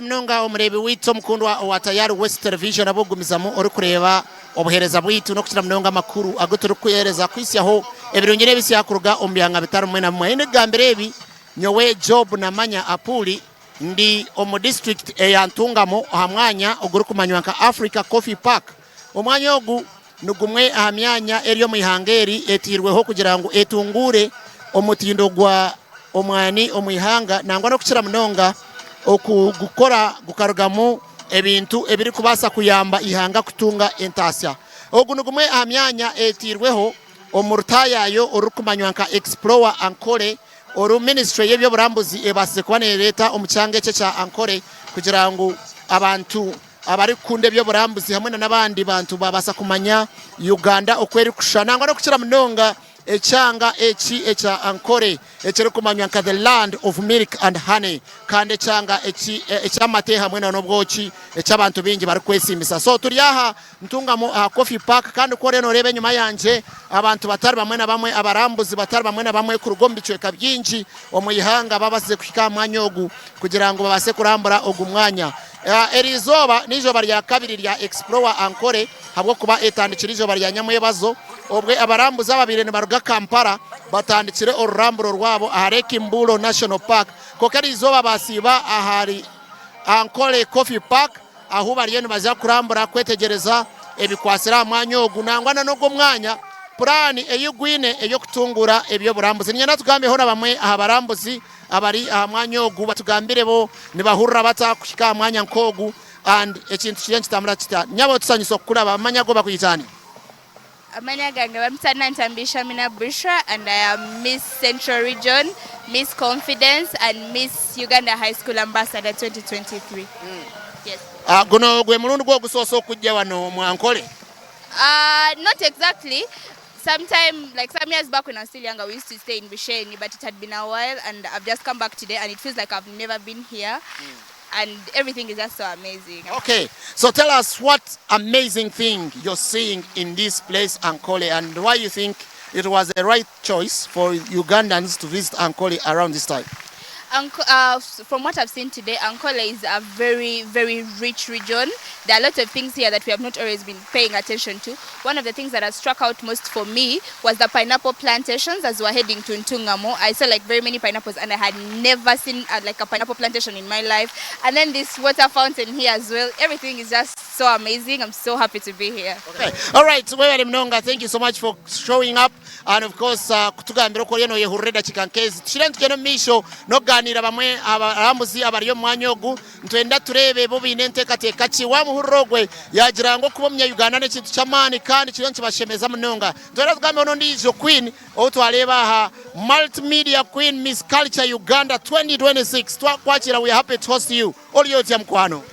Munonga omureebi waitu omukundwa owa Tayari West Television ahabw'okugumizamu orikureeba obuheereza bwaitu n'okukira munonga amakuru agu turikukuheereza kuhitsyaho ebirungi n'ebisya kuruga omu byanga bitari bimwe na bimwe. Ndikugambira ebi, nyowe Job Namanya Apuuli ndi omu disiturikiti eya Ntungamo aha mwanya ogurikumanywa nka Africa Coffee Park. Omwanya ogu ni gumwe aha myanya eri omu ihanga eri etairweho kugira ngu etunguure omutindo gwa omwani omu ihanga nangwa n'okukira munonga okugukora gukarugamu ebintu ebirikubaasa kuyamba eihanga kutunga entaasya. Ogu ni gumwe aha myanya etairweho omu rutaayaayo orurikumanywa nka Explore Ankole oru minisiture y'eby'oburambuzi ebaasize kuba neereeta omu kyanga eki ekya Ankole kugira ngu abantu abarikukunda eby'oburambuzi hamwe n'abandi bantu babaasa kumanya Uganda oku erikushusha nangwa n'okukira munonga ekyanga eki ekya Ankole ekirikumanywa nka the land of milk and honey kandi ekyanga eki eky'amate hamwe n'obwoki eki abantu baingi barikwesiimisa. So turi aha Ntungamo aha Coffee Park kandi ku oriyo nooreeba enyima yangye abantu batari bamwe na bamwe abarambuzi batari bamwe na bamwe kuruga omu bicweka bingi omu ihanga babaasize kuhika aha mwanya ogu kugira ngu babaase kurambura ogu mwanya. Eri izooba n'eizooba rya kabiri rya Explore Ankole ahabw'okuba etandikire eizooba rya nyamwebazo obwe abarambuzi ababaire nibaruga Kampala batandikire oruramburo rwabo aha Lake Mburo National Park kwonka eri izooba basiiba ahari Ankole Coffee Park ahu bariyo nibaza kurambura kwetegyereza ebikwatsire aha mwanya ogu nangwa na n'ogu omwanya puraani ei gwine ey'okutunguura eby'oburambuzi. Niinyenda tugambeho na bamwe aha barambuzi abari aha mwanya ogu batugambire bo nibahurira bata kuhika aha mwanya nk'ogu and ekintu kiriyo nikitambura kita. Nyabo tusanyuse okukuraba, amanya ago bakwita ani? Amanya gange bampita Nantambi Shamina Bushra and I am Miss Central Region, Miss Confidence and Miss Uganda High School Ambassador 2023. Yes. Ah, guno gwe mulundi gwo ogusoose okujja wano mu Ankole? Not exactly. Sometime, like some years back when I was still younger, we used to stay in Bushenyi, but it had been a while and I've just come back today and it feels like I've never been here. And everything is just so amazing. Okay, so tell us what amazing thing you're seeing in this place, Ankole, and why you think it was the right choice for Ugandans to visit Ankole around this time. From what I've seen today, Ankole is a very, very rich region. There are lots of things here that we have not always been paying attention to. One of the things that has struck out most for me was the pineapple plantations as we were heading to Ntungamo. I saw like very many pineapples and I had never seen like a pineapple plantation in my life. And then this water fountain here as well. Everything is just so amazing. I'm so happy to be here. Okay. All right, webale munonga. Thank you so much for showing up and of course kutugambira oku oriyo noyehurira edakika nk'ezi. Tukire nitugenda omu maisho n'okuganiira bamwe abarambuzi abari omu mwanya ogu. Nitwenda tureebe bo baine nteekateeka ki. Waamuhurira ogwe yaagira ngu okuba omunya-Uganda n'ekintu ky'amaani kandi kiriyo nikibashemeza munonga. Nitwenda tugambeho n'ondiijo Queen ou twareeba aha Multimedia Queen Miss Culture Uganda 2026. Twakwakiira, we are happy to host you. Ori otya mukwano?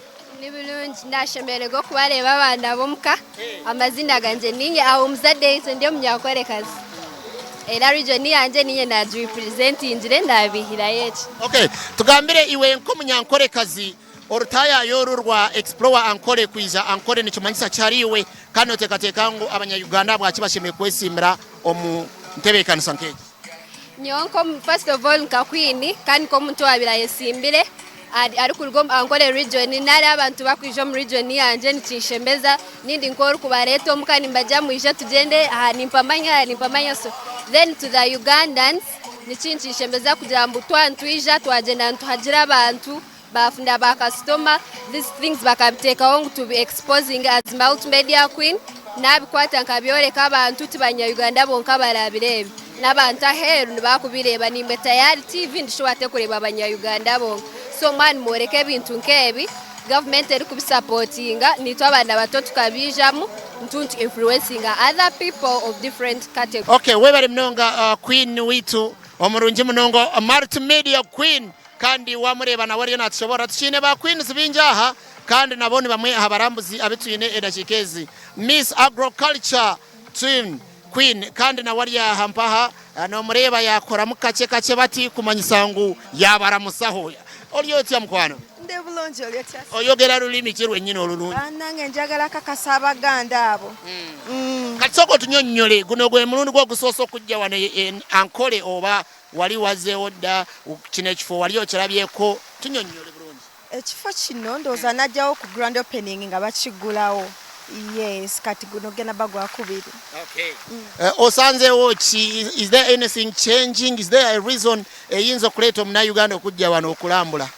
Ni bulungi nashemererwa okubareeba abaana b'omuka. Amazina gangye ninye aho omuzadde itwe ndi omunyankorekazi era region yangye ninye nagirepresentingire nabihirayo eki. Okay, tugambire iwe nk'omunyankorekazi orutaayaayo oru rwa Explore Ankole kwija Ankole nikimanyisa ki ahari iwe kandi noteekateeka ngu abanya Uganda ahabwaki bashemereire kwesiimira omu ntebeekanisa nk'egi? Nyowe nk'omu first of all nka queen kandi nk'omuntu owaabaire ayesimbire arikuruga omu Ankole region nari abantu bakwija omu region yangye nikinshemeza nindi nk'orikubareeta omuka nimbagira mwije tugyende aha nimpamanya aha nimpamanya so then to the Ugandans nikinkinshemeza kugira ngu twaba nitwija twagyenda nituhagira abantu baafuna ba kasitoma these things bakabiteekaho ngu tubi exposing as multimedia queen nabikwata nkabyoreka abantu ti banya Uganda bonka abarabireebe n'abantu aheeru nibakubireeba nimwe tayari TV ndishuba tekureebwa banya Uganda bonka so mwaba nimworeka ebintu nk'ebi gavumenti erikubisapotinga naitwe abaana bato tukabiijamu nitu influencinga other people of different categories. Okay webare munonga queen waitu omurungi munonga multimedia queen. Kandi waamureeba nawe ariyo naatushoboorora. Tukiine ba Queens baingi aha kandi nabo ni bamwe aha barambuzi abu twine edakiika ezi. Miss Agriculture Twin Queen kandi nawe ari aha mpaha noomureeba yaakoramu kakye kakye bati kumanyisa ngu yaabaramusaho. Ori otya mukwano? Ndi bulungi oli otya? Oyogera rurimi ki rwenyini orurungi? Banange njagala kakasa abaganda abo. Kati sooka otunyonnyole guno gwe mulundi gwo ogusoose okujja wano e Ankole oba Wali wazeewo dda? Kino ekifo wali okirabyeko? Tunyonnyole bulungi. Ekifo kino ndowooza najjawo ku grand opening nga bakiggulawo. Yes, kati guno gugenda bba gwakubiri. Okay. Osanzeewo ki? Is there anything changing? Is there a reason eyinza okuleeta omunnayuganda okujja wano okulambula?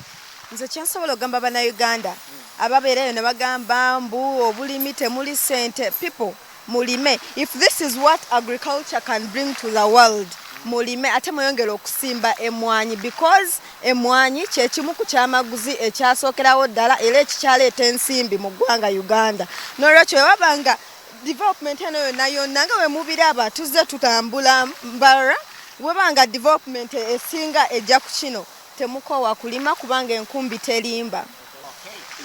Nze kyensobola okugamba bannayuganda ababeera eyo ne bagamba mbu obulimi temuli ssente, people mulime. If this is what agriculture can bring to the world, mulime ate mweyongere okusimba emmwanyi because emmwanyi kye kimu ku kyamaguzi ekyasookerawo ddala era ekikyaleeta ensimbi mu ggwanga Uganda. Noolwekyo bwe waba nga development eno yonna yonna nga bwe mubiraba tuzze tutambula Mbarara, bweba nga development esinga ejja ku kino, temukoowa kulima kubanga enkumbi terimba.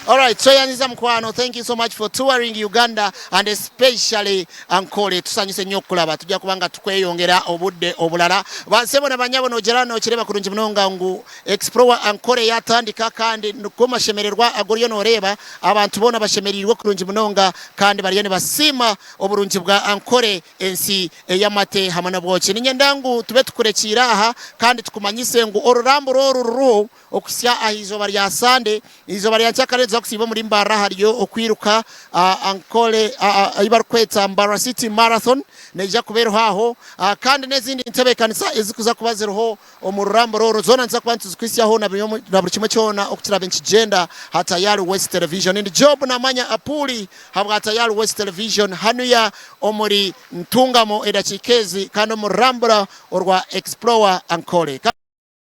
Alright, so yanyiza mukwano, thank you so much for touring Uganda and especially Ankole. Tusanyuse nnyo okulaba, tujja kuba nga tukweyongera obudde obulala. Basebo na banyabo nojera nokireba kurungi munonga ngu Explore Ankole yatandika kandi niko mashemererwa agoriyo noreeba abantu boona bashemereirwe kurungi munonga kandi bariyo nibasiima oburungi bwa Ankole ensi ey'amate hamwe n'obwoki. Niinyenda ngu tube tukurekiire aha kandi tukumanyise ngu oruramburo oru ruriho okuhitsya aha izooba rya Sande. Eizooba rya nkyakare nituza kusiiba omuri Mbarara hariyo okwiruka Ankole ei barikweta Mbarara City Marathon neija kuba eriho aho kandi n'ezindi ntebeekanisa ezirikuza kuba ziriho omu ruramburo oru zoona nituza kuba nituzikuhitsyaho na buri kimwe kyona oku kiraabe nikigyenda aha Tayari West Television. Ndi Job Namanya Apuuli habwa Tayari West Television hanuya omuri Ntungamo edakiika ezi kandi omu rurambura orwa Explore Ankole.